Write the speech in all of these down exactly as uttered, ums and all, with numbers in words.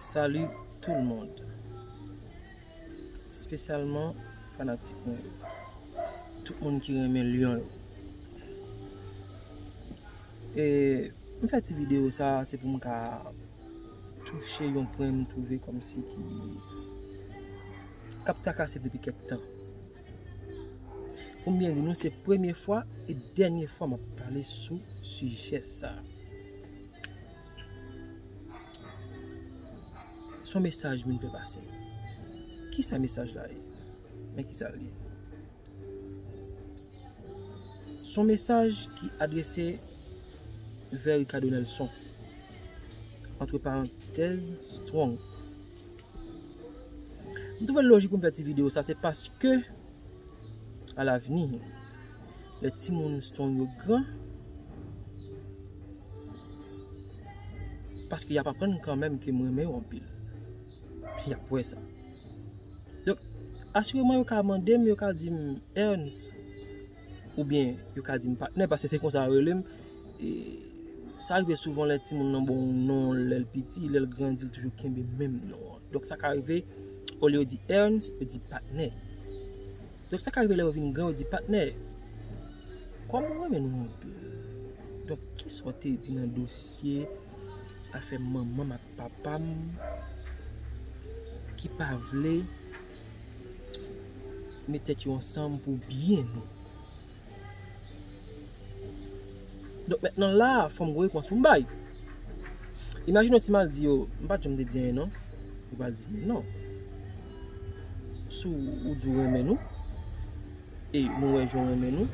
Salut tout le monde, espesyalman fanatik mwen yo, tout moun ki renmen Lyon yo. E m fè ti videyo sa, se pou m ka touche yon pwen m twouve kòmsi ki k ap trakase m depi kèk tan. Pou m byen di nou, se premye fwa e dènye fwa m ap pale sou sijè sa. Se yon mesaj m vin fè pase. Kisa mesaj la ye? Men kisa l ye. Se yon mesaj ki adrese vè Ricardo Nelson, antre parantèz, Strong. M twouve l lojik pou m fè ti videyo sa, se paske alavni, lè timoun Strong yo gran, paske y ap aprann kanmenm ke m renmen yo anpil. Y ap wè sa. Donk, asireman, yo ka mande m, yo ka di m, Ernst, oubyen yo ka di m patnè, paske se konsa yo rele m. E sa rive souvan lè timoun nan ba w yon non, lè l piti, lè l grandi, l toujou kenbe menm non an. Donk, sa ka rive, olye yo di Ernst, yo di patnè. Donk, sa ka rive lè yo vin gran, yo di patnè, kòm ou renmen nou anpil, donk, kisa w te di nan dosye afè manman m ak papa m ki pa vle met tèt yo ansanm pou byen nou? Donk, mentnan la, fò m gen repons pou m bay. Imajine w si m al di yo, m pa t janm te di anyen non. Yo pral di, men non. Si w di w renmen nou, e nou wè jan w renmen nou.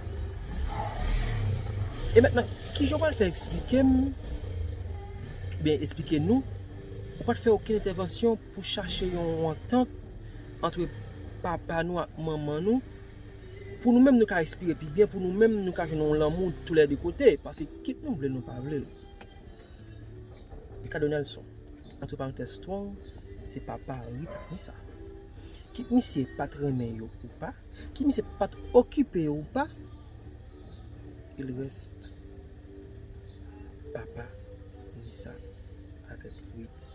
E mentnan, kijan w pral fè eksplike m, oubyen eksplike nou, ou pa t fè okenn entèvansyon pou chache yon antant antre papa nou ak manman nou, pou nou menm nou ka respire pi byen, pou nou menm nou ka jwenn yon lanmou tou lè de kote, paske kit nou vle l, nou pa vle l. Ricardo Nelson, antre parantèz Strong, se papa Rita Nissa. Kit misye pa t renmen yo ou pa, kit misye pa t okipe yo ou pa, il reste papa Nissa avèk Rit.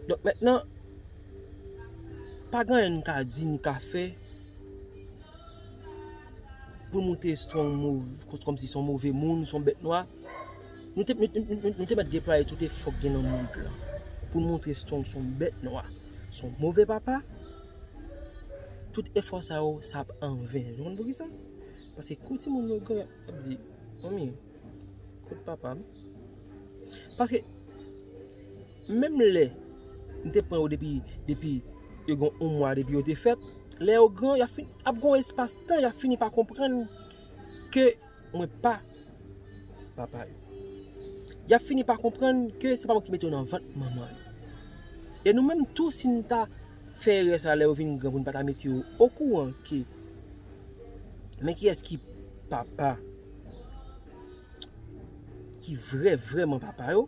Donk, mentnan, pa gen anyen n ka di, n ka fè pou montre Strong mov-, kòmsi se yon move moun, se yon bèt nwa. Nou te, nou, nou, nou, nou te mèt deplwaye tout efò k gen nan mond lan pou n montre Strong se yon bèt nwa, se yon move papa. Tout efò sa yo, sa ap anven. Ou konn poukisa? Paske kou timoun yo gran, y ap di, manmi, kot papa m? Paske menm lè m te pran yo depi, depi yo gen yon mwa depi yo te fèt, lè yo gran, y ap fin, ap gen yon espas tan, y ap fini pa konprann ke mwen pa papa yo. Y ap fini pa konprann ke se pa mwen ki mete yo nan vant manman yo. E nou menm tou, si n ta fè erè sa lè yo vin gran pou n pa ta mete yo okouran ke men kiyès ki papa, ki vrè, vrèman papa yo,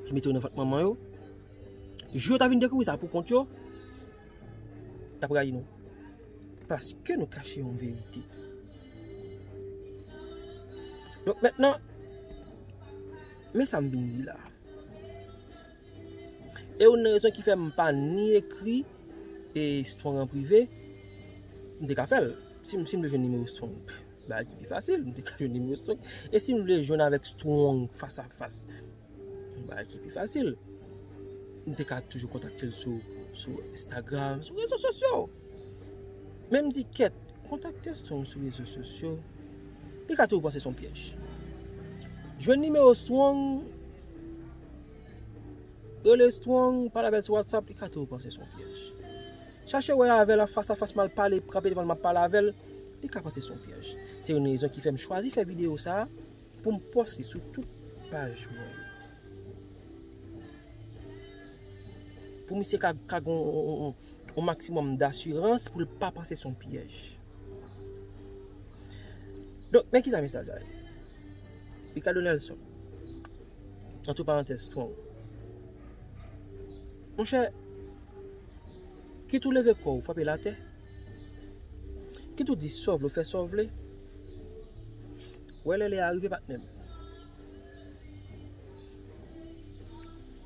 ki mete yo nan vant manman yo, jou yo ta vin dekouvri sa pou kont yo, y ap rayi nou. Paske nou kache yon verite. Donk, mentnan, men sa m vin di la. E youn nan rezon ki fè m pa ni ekri e Strong an prive, m te ka fè l. Si m, si m vle jwenn nimewo Strong, bagay ki pi fasil, m te ka jwenn nimewo Strong. E si m vle jwenn avèk Strong fas a fas, yon bagay ki pi fasil. M te ka toujou kontakte l sou, sou Instagram, sou rezo sosyo. Men m di, kèt, kontakte Strong sou rezo sosyo, li ka toujou panse se yon pyèj. Jwenn nimewo Strong, rele Strong, pale avè l sou WhatsApp, li ka toujou panse se yon pyèj. Chache wè avè l an fas a fas, m al pale, kanpe devan l, m ap pale avè l, li ka panse se yon pyèj. Se youn nan rezon ki fè m chwazi fè videyo sa a, pou m pòste sou tout paj mwen yo. Pou misye ka, ka gen yon, yon, yon, yon maksimòm dasirans pou l pa panse se yon pyèj. Donk, men kisa mesaj la ye? Ricardo Nelson, antre parantèz, Strong. Monchè, kit ou leve kò w, frape l atè, kit ou di sa w vle, w fè sa w vle, wè lè lè a rive, patnè m.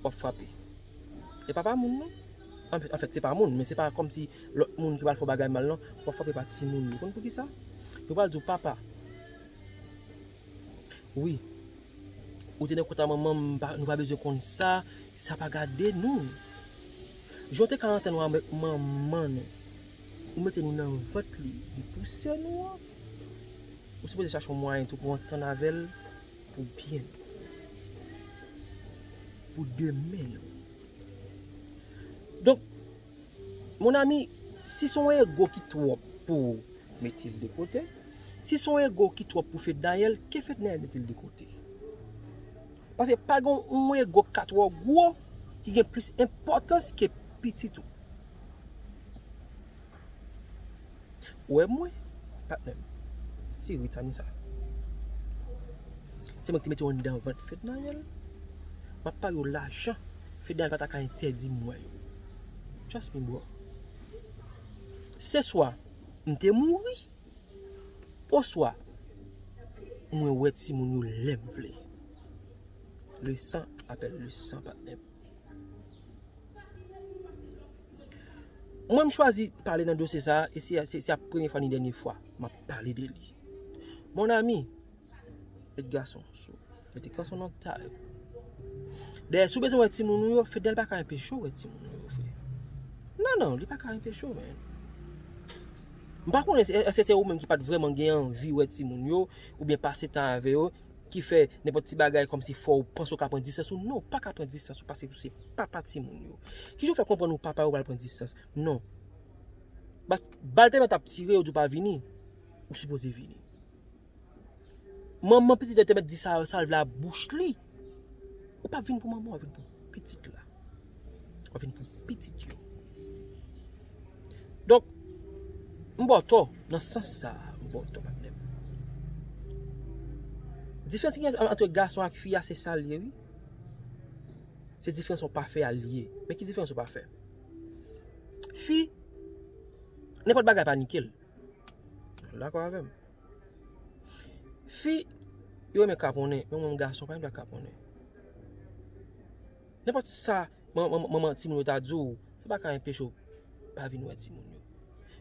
w ap frape. E pa pa moun non. Anfèt, anfèt, se pa moun, men se pa kòmsi lòt moun ki pral fè w bagay mal non. W ap frape pa timoun yo. Konn poukisa? Yo pral di w, papa, wi, ou te nan kont a manman m, nou pa bezwen konn sa, sa pa gade nou. Jan w te ka antann w avèk manman nou, ou mete nou nan vant li, li pouse nou an, ou sipoze chache yon mwayen tou pou w antann avè l pou byen nou, pou demen nou. Donk, mon ami, si se yon ego ki twòp pou w, mete l de kote. Si se yon ego ki twòp pou Fednaelle, ke Fednaelle mete l de kote. Paske pa gen yon ego k ka twò gwo ki gen plis enpòtans ke pitit ou. Ou wè mwen, patnè m, se Ritany sa. Se mwen ki te mete w anndan vant Fednaelle. M ap pare w lajan Fednaelle pa ta ka entèdi m wè yo. Trust me, bro. Se swa m te mouri, oswa mwen wè timoun yo lè m vle. Le sang appelle le sang, patnè m. Mwen, m chwazi pale nan dosye sa a, e se, se, se ap premye fwa ni dènye fwa m ap pale de li. Mon ami, met gason sou, mete kanson nan ta yo. Dayè, si w bezwen wè timoun ou yo, Fednaelle pa ka enpeche w wè timoun ou yo, frè. Non, non, li pa ka enpeche w, man. M pa konnen si, èske se ou menm ki pa t vrèman gen anvi wè timoun yo, oubyen pase tan avè yo, ki fè nenpòt ti bagay kòmsi fò w panse w ka pran distans ou. Non, ou pa ka pran distans ou paske ou se papa timoun yo. Kijan w fè konprann ou papa yo pral pran distans? Non. Bas, bal te mèt ap tire, yo di w pa vini, ou sipoze vini. Manman pitit la te mèt di sa, sa l vle a bouch li. Ou pa vin pou manman, w ap vin pou pitit la. W ap vin pou pitit yo. Donk, m ba w tò, nan sans sa a, m ba w tò, patnè m. Diferans ki gen ant gason ak fi a, se sa l ye, wi. Se diferans yon pafè a l ye. Men ki diferans yon pafè? Fi, nenpòt bagay panike l. Dakò avè m? Fi, yo renmen kaponnen, men yon gason pa gen dwa kaponnen. Nenpòt sa manman timoun yo ta di w, sa pa ka enpeche w pa vin wè timoun yo.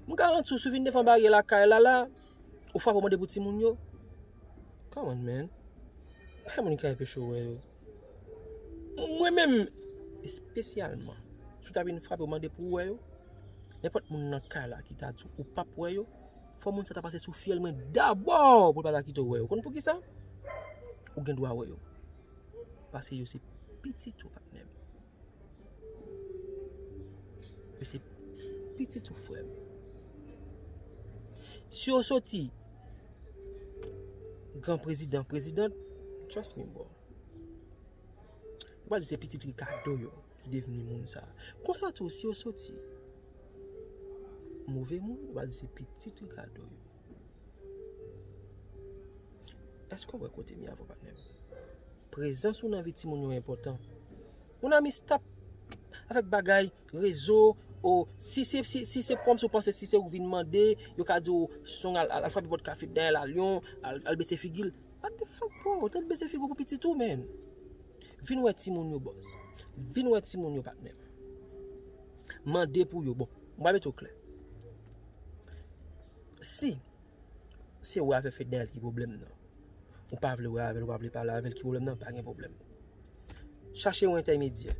M garanti w, si w vin devan baryè lakay la, la, ou frape, w mande pou timoun yo. Come on, man. Pa gen moun ki ka enpeche w wè yo. Mwen menm, espesyalman, si w ta vin frape, w mande pou w wè yo, nenpòt moun nan kay la ki ta di w ou p ap wè yo, fò moun sa ta pase sou fyèl mwen dabò pou l pa ta kite w wè yo. Konn poukisa? Ou gen dwa wè yo. Paske yo se pitit ou, patnè m. Yo se pitit ou, frè m. Si yo soti gran prezidan, prezidant, trust me, bro. Yo pral di se pitit Ricardo yo ki devni moun sa. Konsa tou, si yo soti move moun, yo pral di se pitit Ricardo yo. Èske w wè kote m ye avè w, patnè m? Prezans ou nan vi timoun yo enpòtan. Mon ami, stop avèk bagay rezo, o, si se, si, si se kòmsi w panse, si se ou vin mande, yo ka di w, song al, al, al frape pòt kafe dèyè la, Lyon, al, al bese figi l. What the fuck, bro? Ou te bese figi w pou pitit ou, man. Vin wè timoun yo, bòs. Vin wè timoun yo, patnè m. Mande pou yo. Bon, m va mete w klè. Si se wè avè Fednaelle ki pwoblèm nan, ou pa vle wè avè l, ou pa vle pale avè l, ki pwoblèm nan, pa gen pwoblèm. Chache yon entèmedyè.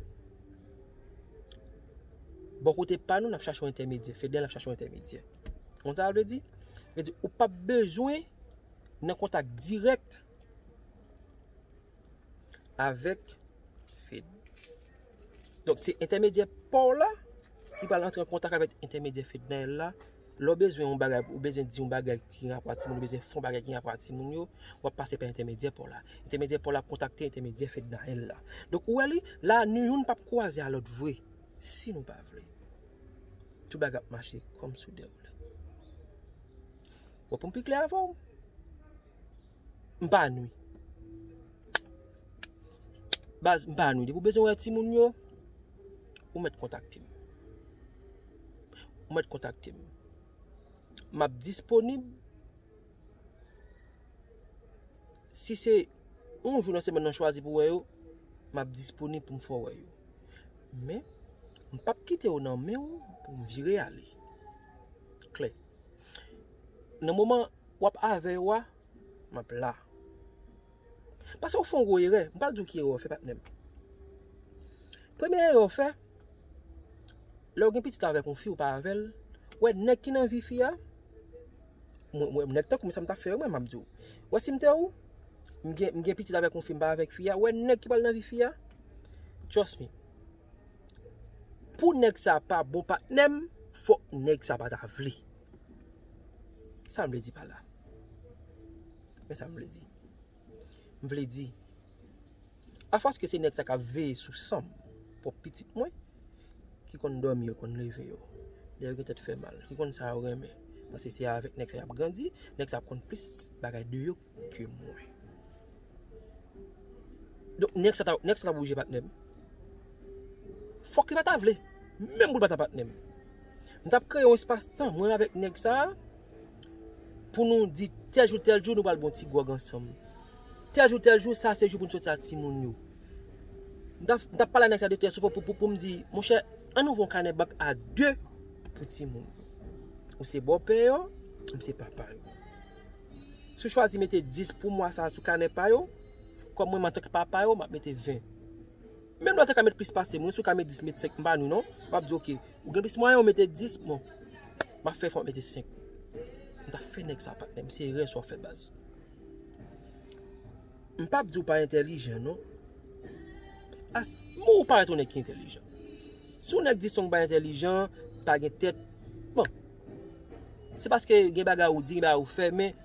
Bò kote pa nou, n ap chache yon entèmedyè. Fednaelle ap chache yon entèmedyè. Konn sa l vle di? Vle di, ou p ap bezwen nan kontak dirèk avèk Fed. Donk, se entèmedyè pa w la ki pral antre an kontak avèk entèmedyè Fednaelle la. Lè w bezwen yon bagay, ou bezwen di yon bagay ki gen rapò a timoun, ou bezwen fè yon bagay ki gen rapò a timoun yo, w ap pase pa entèmedyè pa w la. Entèmedyè pa w la ap kontakte entèmedyè Fednaelle la. Donk, ou wè li, la, nou youn p ap kwaze a lòt vre, si nou pa vle. Tout bagay ap mache kòm sou dèwoule. Bon, pou m pi klè avè w, m pa nwi. Baz, m pa nwi. Depi w bezwen wè timoun yo, ou mèt kontakte m. Ou mèt kontakte m. M ap disponib. Si se yon jou nan semèn nan chwazi pou wè yo, m ap disponib pou m fè w wè yo. Men, m p ap kite yo nan men w pou m vire ale. Klè. Nan moman w ap avè yo a, m ap la. Paske w fè yon gwo erè. M pral di w ki erè w fè, patnè m. Premye erè w fè, lè w gen pitit avèk yon fi, ou pa avè l, w wè nèg ki nan vi fi a, mwen, mwen, nèg tankou mwen, sa m t ap fè, mwen, m ap di w. W wè si m te ou, m gen, m gen pitit avèk yon fi, m pa avèk fi a, w wè nèg ki pral nan vi fi a, trust me. Pou nèg sa pa bon patnè m, fòk nèg sa pa ta vle. Sa m vle di pa la. Men sa m vle di. M vle di, afòs ke se nèg sa k ap veye sou san m, pwòp pitit mwen, ki konn dòmi yo, konn leve yo, lè yo gen tèt fè mal, ki konn sa yo renmen, paske se avèk nèg sa y ap grandi, nèg sa ap konn plis bagay de yo ke mwen. Donk, nèg sa ta, nèg sa ta oblije patnè m. Fòk li pa ta vle. Menm pou l pa ta patnè m. M t ap kreye yon espas tan, mwen avèk nèg sa a, pou nou di tèl jou, tèl jou, nou pral bon ti gwòg ansanm. Tèl jou, tèl jou, sa se jou pou n soti ak timoun yo. M t ap, m t ap pale a nèg sa de tèl sou pou, pou, pou, pou m di, monchè, ann ouvri yon kanè bank a de pou timoun yo. Ou se bòpè yo, m se papa yo. Si w chwazi mete dis pou mwa sa a sou kanè pa yo, kòm mwen, antanke papa yo, m ap mete ven. Menm lè w te ka met plis pase m, wi, si w ka met dis, met senk, m pa nou non. M ap di, oke, ou gen plis mwayen, ou mete dis, bon, m ap fè efò, m ap mete senk. M t ap fè nèg sa, patnè m, se erè sa w fè, baz. M p ap di w pa entèlijan, non. As, men ou parèt yon nèg ki entèlijan. Si yon nèg di Strong pa entèlijan, pa gen tèt, bon, se paske gen bagay ou di, gen bagay ou fè, men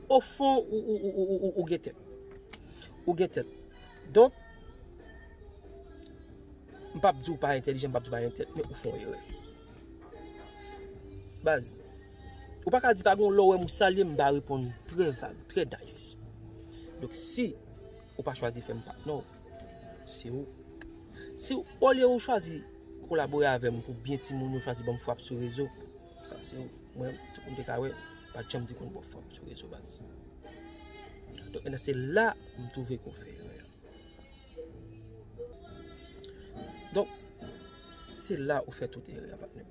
ofon, ou, ou, ou, ou, ou, ou gen tèt. Ou gen tèt. Donk, m p ap di w pa entèlijan, m p ap di w pa gen tèt, men ou fè yon erè. Baz, ou pa ka di pa gen yon lè w wè m ou salye m, m pa reponn trè vag, trè nice. Donk, si ou pa chwazi fè m patnè w, se ou. Si olye ou chwazi kolabore avè m pou byen timoun yo, chwazi ban m frap sou rezo, sa se ou. Mwen, tout moun te ka wè, m pa t janm te konn ba w frap sou rezo, baz. Donk, nan se la m twouve ke w fè erè a. Donk, se la ou fè tout erè a, patnè m.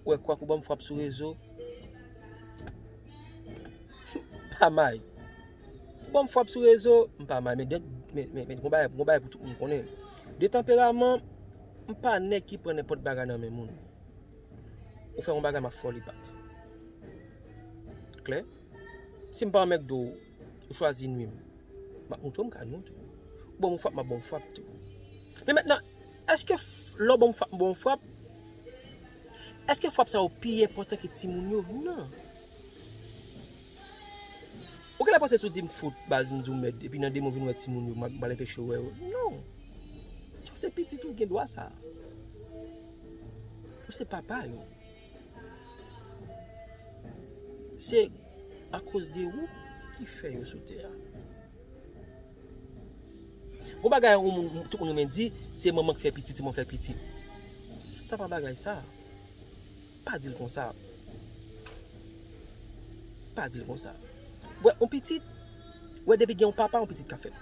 Ou wè, kwak ou ban m frap sou rezo, m pa may. Ou ban m frap sou rezo, m pa may. Men, men, men, men, gon bagay, gon bagay pou tout moun konnen. De tanperaman, m pa nèg ki pran nenpòt bagay nan men moun. Ou fè yon bagay, m ap fè w li back. Klè? Si m pa anmègde w, ou chwazi nwi m, m ap montre w, m ka nwi w tou. Ou ban m yon frap, m ap ba w yon frap tou. Men mentnan, èske f-, lè w ban m frap, m ba w yon frap, èske frap sa yo pi enpòtan ke timoun yo? Non. Ou genlè panse si w di m fout, baz, m di w mèd, epi nan de mwa w vin wè timoun yo, m al, m al anpeche w wè yo. Non. Ou se pitit ou, gen dwa sa. Ou se papa yo. Se akoz de ou ki fè yo sou tè a. Gon bagay yon moun, tout moun renmen di, se manman k fè pitit, se manman k fè pitit. Se pa bagay sa. Pa di l konsa. Pa di l konsa. Wè, yon pitit, wè, depi gen yon papa, yon pitit ka fèt.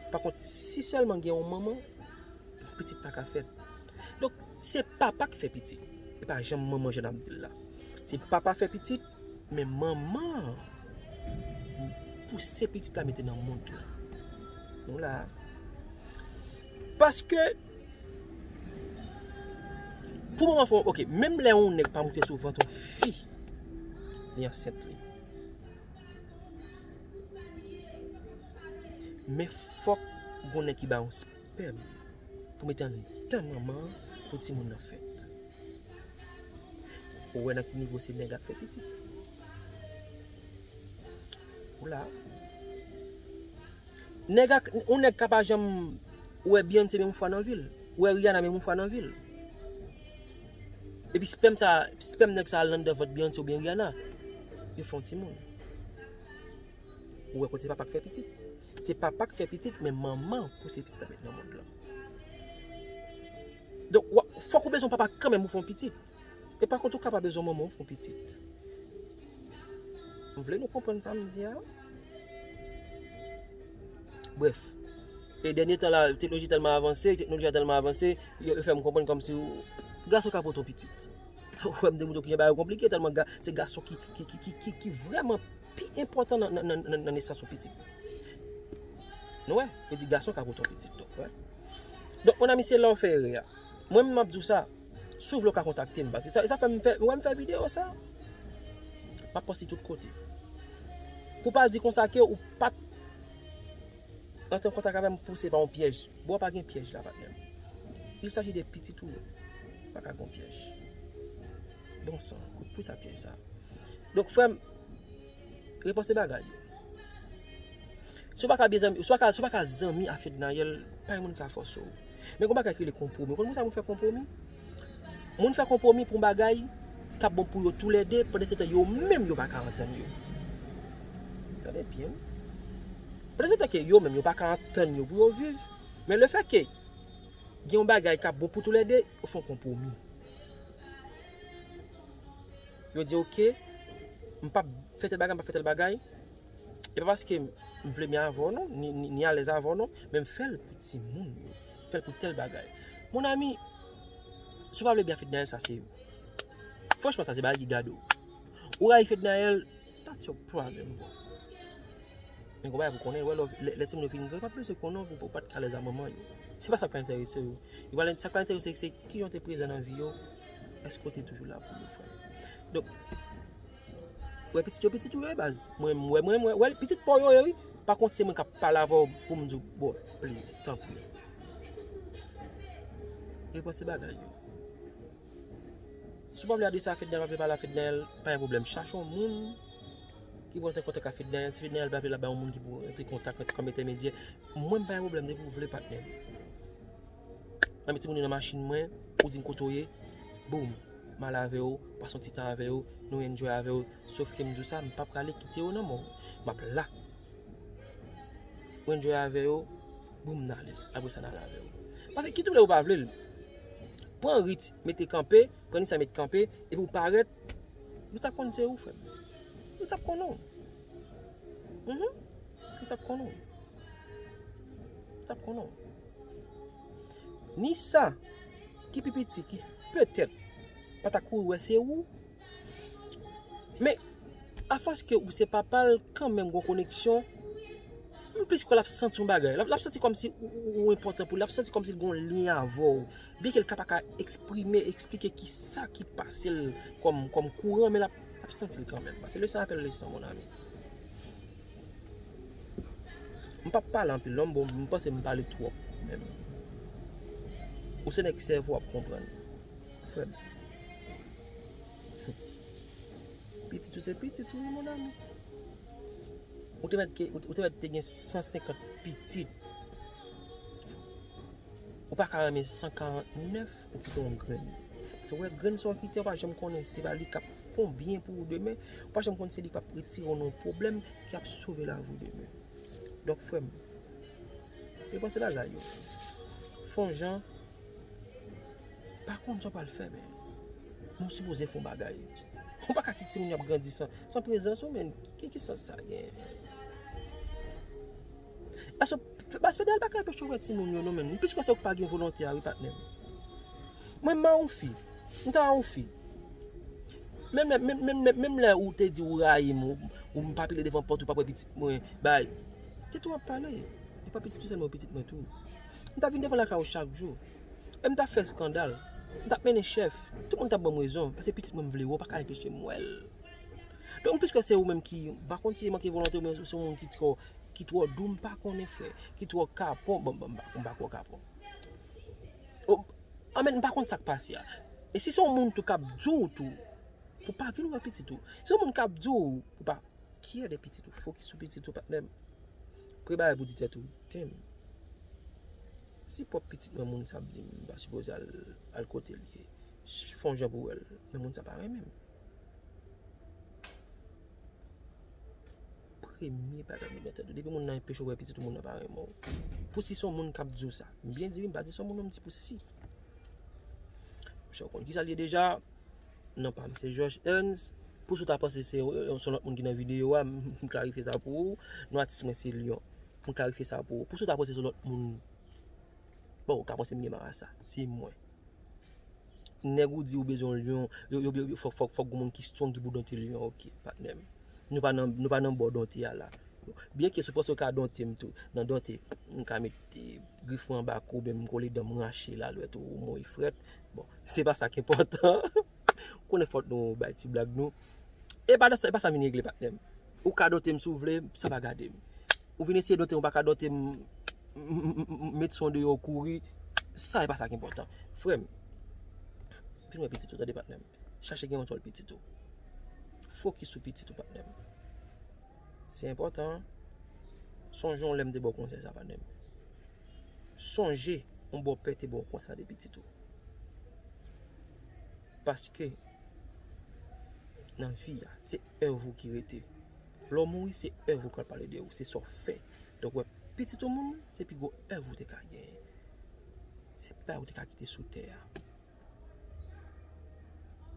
Pa kont, si sèlman gen yon manman, pitit pa ka fèt. Donk, se papa k fè pitit. E pa janm manman jan n ap di l la. Se papa fè pitit, men manman pouse pitit la mete nan mond la. Nou la. Paske, pou manman fè, oke, menm lè yon nèg pa moute sou vant yon fi, li ansent li. Men fòk gon nèg ki ba yon pèm pou mete anndan manman an pou timoun nan fèt. Ou wè nan ki nivo se nèg la k fè pitit. Ou la. Nèg ak, yon nèg ka pa janm wè Beyoncé menm fwa nan vi l, wè Rihanna menm fwa nan vi l. Epi spèm sa, spèm nèg sa al anndan vant Beyoncé oubyen Rihanna. Yo fè yon timoun. Ou wè kote papa k fè pitit. Se papa k fè pitit, men manman pouse pitit la met nan mond lan. Donk, w ap, fòk ou bezwen papa kanmenm pou fè yon pitit. E pa kont ou ka pa bezwen manman pou fè yon pitit. M vle nou konprann sa m di a. Brèf. E dènye tan la, teknoloji tèlman avanse, teknoloji a tèlman avanse, yo, yo fè m konprann kòmsi w, gason ka pote yon pitit. Ou wè m te montre w kijan bagay yo konplike, tèlman ga, se gason ki, ki, ki, ki, ki, ki vrèman pi enpòtan nan, nan, nan, nan, nan nesans yon pitit. Nou wè, yo di gason ka pote yon pitit, donk, wè. Donk, mon ami, se la w fè erè a. Mwen menm, m ap di w sa, si w vle w ka kontakte m, paske sa, sa fè m fè, ou wè m fè videyo sa, m ap poste tout kote. Pou pa di konsa ke ou pa t antre an kontak avè m pou se pa yon pyèj. Bro, pa gen pyèj la, patnè m. Il s'agit de pitit ou yo. Pa ka gen pyèj. Bon sang, kout pou sa pyèj sa. Donk, frè m, repanse bagay yo. Si w pa ka byen zanmi, si w pa ka, si w pa ka zanmi a Fednaelle, pa gen moun ka fòse w. Men gen yon bagay ki rele konpwomi. Ou konn pou sa moun fè konpwomi? Moun fè konpwomi pou yon bagay k ap bon pou yo toulède, pandan se tan yo menm yo pa ka antann yo. Tande byen. Pandan se tan ke yo menm yo pa ka antann yo pou yo viv, men lefètke gen yon bagay k ap bon pou toulède, yo fè yon konpwomi. Yo di, "Oke, m p ap fè tèl bagay, m p ap fè tèl bagay." E pa paske m vle byen avè w non, ni, ni, ni alèz avè w non, men m fè l pou timoun yo. M fè l pou tèl bagay. Mon ami, si w pa vle byen a Fednaelle, sa se, franchman, sa se bagay ki gade w. Ou rayi Fednaelle, that's your problem, bro. Men konbyen pou konnen, wè, lè, lè timoun yo fin gran, yo pa bezwen konnen w pou, pou w pa t ka alèz a manman yo. Se pa sa k pa enterese yo. Yo pa, sa k pa enterese yo, se kijan w te prezan nan vi yo, èske w te toujou la pou yo, frè. Donk, wè pitit yo, pitit ou yo, baz. Mwen, mwen, mwen, mwen, wè, pitit pa w yo ye, wi. Pa kont se mwen k ap pale avè w pou m di w, bro, please, tanpri. Repanse bagay yo. Si w pa vle adrese a Fednaelle, pa vle pale a Fednaelle, pa gen pwoblèm. Chache yon moun ki pou rantre kontak a Fednaelle. Si Fednaelle pa vle l ap bay yon moun ki pou rantre kontak kòm entèmedyè, mwen m pa gen pwoblèm depi w vle, patnè m. Mwen met timoun yo nan machin mwen, ou di m kote w ye, boum, m al avè w, pase yon ti tan avè w, nou enjoy avè w. Sòf ke m di w sa, m pa prale kite w nan men w. M ap la. Ou enjoy avè yo, boum, n ale. Apre sa, n ale avè yo. Paske kit ou vle ou pa vle l, pran Rit, mete kanpe, pran Nisa, mete kanpe, epi ou parèt, nou t ap konn se ou, frè m. Nou t ap konnen w. Mhm. Nou t ap konnen w. Nou t ap konnen w. Nisa, ki pi piti, ki petèt pa ta kouri wè se ou, men afòs ke ou se papa l, kanmenm gon koneksyon, m plis kwè l ap santi yon bagay. L ap, l ap santi kòmsi ou, ou, ou enpòtan pou li, l ap santi kòmsi l gon lyen avè w. Byenke l ka pa ka eksprime, eksplike kisa ki pase l kòm, kòm kouran, men l ap, l ap santi l kanmenm. Paske le sang appelle le sang, mon ami. M p ap pale anpil non, bon, m panse m pale twòp menm. Ou se nèg sèvo w ap konprann. Frè m. Pitit ou se pitit ou, wi, mon ami. Ou te mèt ke, ou, ou te mèt te gen san senkant pitit. Ou pa ka renmen san karant nèf, ou kite yon grenn. Paske w wè grenn sa w kite, ou pa janm konnen se pa li k ap fè yon byen pou ou demen. Ou pa janm konn se li k ap retire w nan yon pwoblèm, ki ap sove lavi w demen. Donk, frè m, repanse bagay yo. Fè yon jan, pa konn sa w pral fè, men, men w sipoze fè yon bagay. Ou pa ka kite timoun yo ap grandi san, san prezans ou, men. Ki, ki sans sa gen? Èske, baz, Fednaelle pa ka anpeche w wè timoun yo, non, men. M plis kwè se ou k pa gen volonte a, wi, patnè m. Mwen, m a yon fi. M ta yon fi. Menm lè, menm, menm, menm, menm lè ou te di ou rayi m, ou, ou m pa pile devan pòt, ou p ap wè pitit mwen, bay. Tèt ou ap pale. E pa pitit ou sèlman, pitit mwen tou. M t ap vin devan lakay ou chak jou. E m t ap fè eskandal. M t ap mennen chèf. Tout moun t ap ban m rezon. Paske pitit mwen m vle wè, ou pa ka anpeche m wè l. Donk, m plis kwè se ou menm ki, m pa konn si se manke volonte oubyen ou se yon moun ki twò, ki twò dou, m pa konnen, frè. Ki twò kapon. Bon, bon, m pa, m pa kwè w kapon. O, anben, m pa konn sa k pase a. Men si se yon moun tou k ap di w tou, pou pa vin wè pitit ou. Si se yon moun k ap di w pou pa kyè de pitit ou, fokis sou pitit ou, patnè m. Prepare pou di tèt ou, "Damn. Si pwòp pitit mwen moun sa ap di m, m pa sipoze al, al kote l ye. Fè yon jan pou wè l. Men moun sa pa renmen m." Premye bagay m met nan tèt ou. Depi moun nan anpeche w wè pitit ou, moun nan pa renmen w. Pou si se yon moun k ap di w sa. M byen di wi, m pa di se yon moun non, m di pou si. Monchè, ou konn kisa l ye deja. Non pa m se George Ernst. Pou si w ta panse se, se yon lòt moun ki nan videyo a, m, m klarifye sa pou ou. Non atis mwen se Lion. Mwen klarifye sa pou ou. Pou sa w ta panse se lòt moun. Bon, ou ka panse m gen mal a sa. Se mwen. Nèg ou di ou bezwen yon lyon, yo, yo, yo, fòk, fòk, fòk gen moun ki strong ki pou donte lyon, ok, patnè m. Nou pa nan, nou pa nan bò donte a la. Byenke si w panse w ka donte m tou, nan donte, m ka met grif mwen anba kou, oubyen m kole dan m rache la, lwèt ou mouri frèt. Bon, se pa sa ki enpòtan. Konnen fòt nou bay ti blag nou. E pa sa, e pa sa vin regle, patnè m. Ou ka donte m si w vle, sa pa gade m. Ou vin eseye donte m, ou pa ka donte m, m, m, m, m, met son deyò w kouri, sa e pa sa ki enpòtan. Frè m, vin wè pitit ou, tande patnè m. Chache gen yon tòl pitit ou. Fokis sou pitit ou, patnè m. Se enpòtan. Sonje yon lè m te ba w konsèy sa, patnè m. Sonje yon bòpè te ba w konsèy de pitit ou. Paske nan vi a, se èv ou ki rete. Lè w mouri, se èv ou k al pale de ou, se sa w fè. Donk, wè, pitit yon moun, se pi gwo èv ou te ka genyen. Se pa ou te ka kite sou tè a.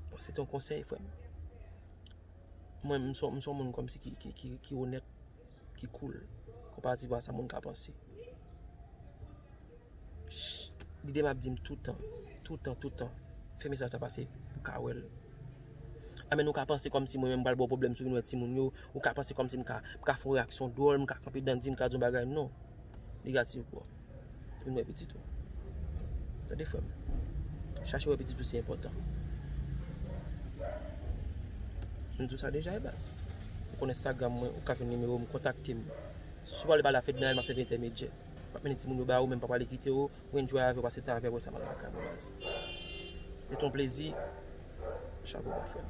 Bon, se te yon konsèy, frè m. Mwen, m se, m se yon moun kòmsi ki, ki, ki, ki onèt, ki cool, konparativman a sa moun ka panse. Lide m ap di m toutan, toutan, toutan, fè mesaj sa pase pou ka wè l. Amèn, ou ka panse kòmsi mwen menm m pral ba w pwoblèm si w vin wè timoun yo, ou ka panse kòmsi m ka, m ka fè yon reyaksyon dwòl, m ka kanpe dan di m, m ka di yon bagay, non. Negatif, bro. Vin wè pitit ou. Tande, frè m. Chache wè pitit ou, se enpòtan. M di w sa deja, e baz. Ou konn Instagram mwen, ou ka jwenn nimewo m, kontakte m. Si w pale pale a Fednaelle, m ap sèvi entèmedyè. M ap mennen timoun yo ba ou, men m pa pale kite w, ou enjoy avè w, pase tan avè w, sa m al lakay mwen, baz. Se te yon plezi. Chapo ba, frè m.